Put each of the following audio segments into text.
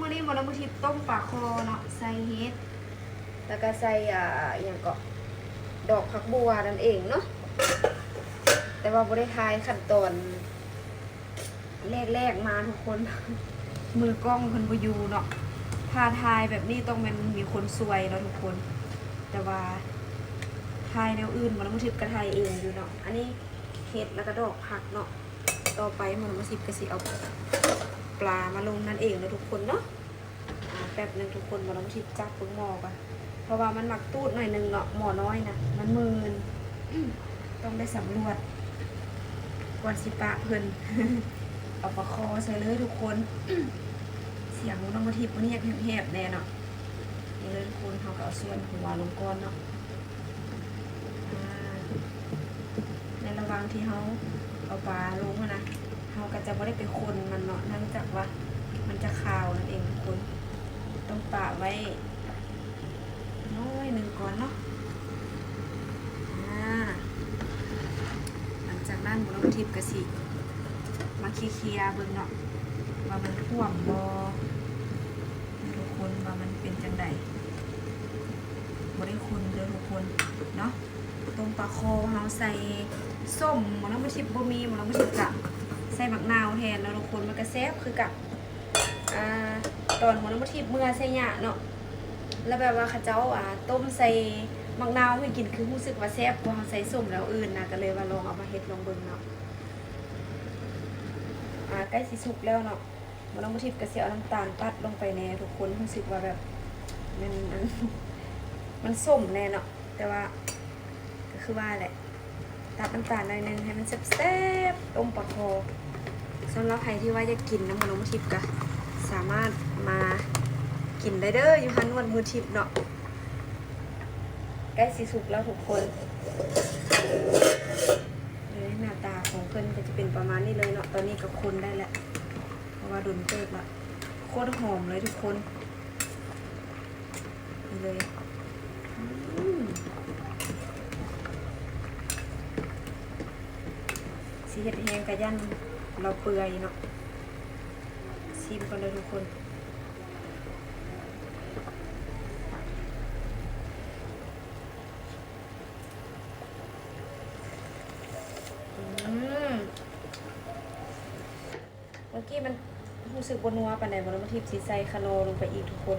ມື້ນີ້ໝໍລຳບຸນທິບຕົ້ມປາຄໍ່ເນາະ ໃສ່ເຫັດ ແລ້ວກໍໃສ່ ອ່າ ອີ່ຫຍັງເກາະ ດອກຜັກບົ່ວນັ້ນເອງເນາະ. ແຕ່ວ່າບໍ່ໄດ້ຖ່າຍຂັ້ນຕອນແລກໆມາທຸກຄົນ ມືກ້ອງເພິ່ນບໍ່ຢູ່ເນາະ. ຖ້າຖ່າຍແບບນີ້ຕ້ອງແມ່ນມີຄົນຊ່ວຍເນາະທຸກຄົນ ແຕ່ວ່າຖ່າຍແນວອື່ນໝໍລຳບຸນທິບກໍຖ່າຍເອງຢູ່ເນາະ. ອັນນີ້ເຫັດ ແລ້ວກໍດອກຜັກເນາະ. ຕໍ່ໄປໝໍລຳບຸນທິບກໍຊິເອົາປາມາລົງນັ້ນເອງເນາະທຸກຄົນເນາະ. ອ່າ ແປັບໜຶ່ງທຸກຄົນ ໝໍລຳບຸນທິບຈັບເບິ່ງໝໍກ່ອນ ເພາະວ່າມັນມັກຕູດໜ້ອຍໜຶ່ງເນາະ ໝໍນ້ອຍນະ ມັນມື່ນ. ຕ້ອງໄດ້ສຳຫຼວດກ່ອນຊິປະເພິ່ນ. ເອົາປາຄໍ່ໃສ່ເລີຍທຸກຄົນ. ສຽງໝໍລຳບຸນທິບມື້ນີ້ຢາກແຫບໆແດ່ເນາະ. ນີ້ເລີຍທຸກຄົນ ເຮົາກໍເອົາສ່ວນຫົວລົງກ່ອນເນາະ. ອ່າ ໃນລະຫວ່າງທີ່ເຮົາເອົາປາລົງຫັ້ນນະ ເຮົາກໍຈະບໍ່ໄດ້ໄປຄົນມັນເນາະ ເນື່ອງຈາກວ່າມັນຈະຄາວນັ້ນເອງທຸກຄົນ. ຕ້ອງປະໄວ້ໜ້ອຍໜຶ່ງກ່ອນເນາະ. ອ່າ ຫຼັງຈາກນັ້ນໝໍລຳບຸນທິບກໍຊິມາເຄຍໆເບິ່ງເນາະ ວ່າມັນຖ້ວມບໍ່ ທຸກຄົນ ວ່າມັນເປັນຈັ່ງໃດ. ບໍ່ໄດ້ຄົນເດີທຸກຄົນເນາະ. ຕົ້ມປາຄໍ່ເຮົາໃສ່ສົ້ມ ໝໍລຳບຸນທິບບໍ່ມີ ໝໍລຳບຸນທິບກະໃສ່ໝາກນາວແທນເນາະທຸກຄົນ ມັນກະແຊບຄືກັນ. ອ່າ ຕອນໝໍລຳບຸນທິບເມືອໄຊຍະເນາະ ແລ້ວແບບວ່າເຂົາເຈົ້າ ອ່າ ຕົ້ມໃສ່ໝາກນາວໃຫ້ກິນ ຄືຮູ້ສຶກວ່າແຊບກວ່າເຮົາໃສ່ສົ້ມແນວອື່ນນະ ກໍເລີຍວ່າລອງເອົາມາເຮັດລອງເບິ່ງເນາະ. ອ່າ ໃກ້ຊິສຸກແລ້ວເນາະ. ໝໍລຳບຸນທິບກໍຊິເອົານ້ຳຕານຕັດລົງໄປແດ່ທຸກຄົນ ຮູ້ສຶກວ່າແບບມັນ ມັນ ມັນສົ້ມແດ່ເນາະ ແຕ່ວ່າກໍຄືວ່າແຫຼະ ຕັດນ້ຳຕານໜ້ອຍໜຶ່ງໃຫ້ມັນແຊບໆ ຕົ້ມປາຄໍ່. ສຳລັບໃຜທີ່ວ່າຢາກກິນນຳໝໍລຳບຸນທິບກໍສາມາດມາກິນໄດ້ເດີ ຢູ່ຮ້ານນວດມືທິບເນາະ. ໃກ້ຊິສຸກແລ້ວທຸກຄົນ. ເອີ ໜ້າຕາຂອງເພິ່ນກໍຈະເປັນປະມານນີ້ເລີຍເນາະ. ຕອນນີ້ກໍຄົນໄດ້ແລ້ວ ເພາະວ່າດົນເຕີບລະ. ໂຄດຫອມເລີຍທຸກຄົນ ນີ້ເລີຍ. ອືມ ຊິເຮັດແຮງກະຢ້ານລາວເປື່ອຍເນາະ. ຊີມກ່ອນເດີທຸກຄົນ. ອືມ ເມື່ອກີ້ມັນຮູ້ສຶກບໍ່ນົວປານໃດ ໝໍລຳບຸນທິບຊິໃສ່ຂະໜໍລົງໄປອີກທຸກຄົນ.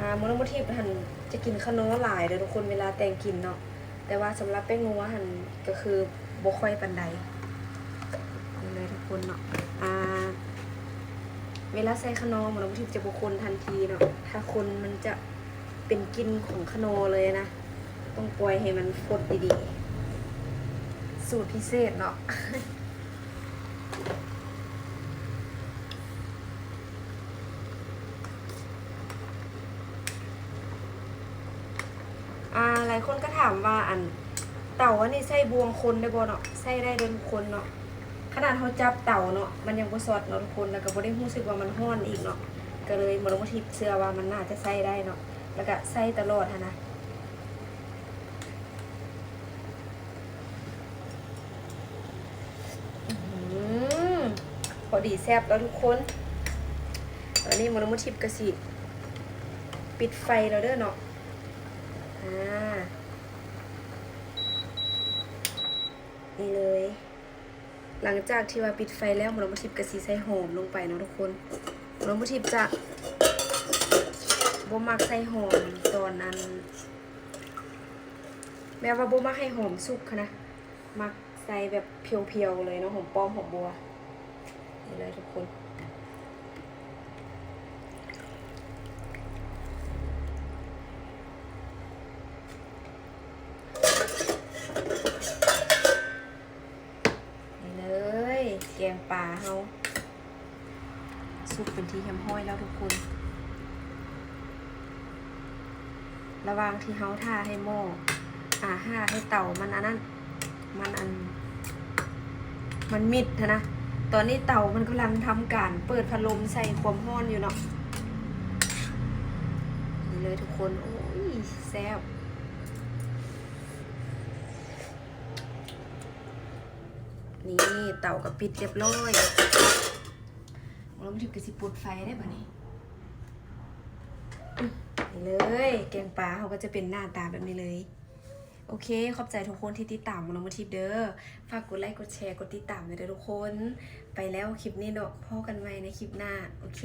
ອ່າ ໝໍລຳບຸນທິບຫັ້ນຈະກິນຂະໜໍຫຼາຍເດີທຸກຄົນ ເວລາແຕ່ງກິນເນາະ ແຕ່ວ່າສຳລັບແປ້ງນົວຫັ້ນກໍຄືບໍ່ຄ່ອຍປານໃດ. ນີ້ເລີຍທຸກຄົນເນາະ ອ່າ ເວລາໃສ່ຂະໜໍ ໝໍລຳບຸນທິບຈະບໍ່ຄົນທັນທີເນາະ ຖ້າຄົນມັນຈະເປັນກິ່ນຂອງຂະໜໍເລີຍນະ. ຕ້ອງປ່ອຍໃຫ້ມັນຟົດດີໆ ສູດພິເສດເນາະ. ອ່າ ຫຼາຍຄົນກໍຖາມວ່າ ອັນ ເຕົາອັນນີ້ໃຊ້ບ່ວງຄົນໄດ້ບໍ່ເນາະ? ໃຊ້ໄດ້ເດີທຸກຄົນເນາະ. ຂະໜາດເຮົາຈັບເຕົາເນາະ ມັນຍັງບໍ່ຊັອດເນາະທຸກຄົນ ແລ້ວກໍບໍ່ໄດ້ຮູ້ສຶກວ່າມັນຮ້ອນອີກເນາະ ກໍເລີຍໝໍລຳບຸນທິບເຊື່ອວ່າມັນໜ້າຈະໃຊ້ໄດ້ເນາະ ແລ້ວກໍໃຊ້ຕະຫຼອດຫັ້ນນະ. ອື ພໍດີແຊບແລ້ວທຸກຄົນ. ຕອນນີ້ໝໍລຳບຸນທິບກໍຊິປິດໄຟແລ້ວເດີເນາະ. ອ່າ ນີ້ເລີຍ. ຫຼັງຈາກທີ່ວ່າປິດໄຟແລ້ວ ໝໍລຳບຸນທິບກໍຊິໃສ່ຫອມລົງໄປເນາະທຸກຄົນ. ໝໍລຳບຸນທິບຈະບໍ່ມັກໃສ່ຫອມຕອນນັ້ນ ແບບວ່າບໍ່ມັກໃຫ້ຫອມສຸກຫັ້ນນະ ມັກໃສ່ແບບພຽວໆເລີຍເນາະ ຫອມປ້ອມຫອມບົວ. ນີ້ເລີຍທຸກຄົນ. ນີ້ເລີຍ ແກງປາເຮົາສຸກເປັນທີ່ຮຽບຮ້ອຍແລ້ວທຸກຄົນ. ລະຫວ່າງທີ່ເຮົາຖ້າໃຫ້ໝໍ້ ອາ ຖ້າໃຫ້ເຕົາມັນອັນນັ້ນ ມັນອັນ ມັນມິດຫັ້ນນະ ຕອນນີ້ເຕົາມັນກຳລັງທຳການເປີດພັດລົມໃສ່ຄວາມຮ້ອນຢູ່ເນາະ. ນີ້ເລີຍທຸກຄົນ ໂອ້ຍ ແຊບ. ນີ້ ເຕົາກໍປິດຮຽບຮ້ອຍ. ແລ້ວມັນຖືກກໍຊິປົດໄຟໄດ້ບາດນີ້. เลยแกงปลาเฮาก็จะเป็นหน้าตาแบบนี้เลย โอเค ขอบใจทุกคนที่ติดตามน้องมะทิพย์เด้อ ฝากกดไลค์กดแชร์กดติดตามไว้เด้อทุกคน ไปแล้วคลิปนี้เนาะ พ้อกันใหม่ในคลิปหน้า โอเค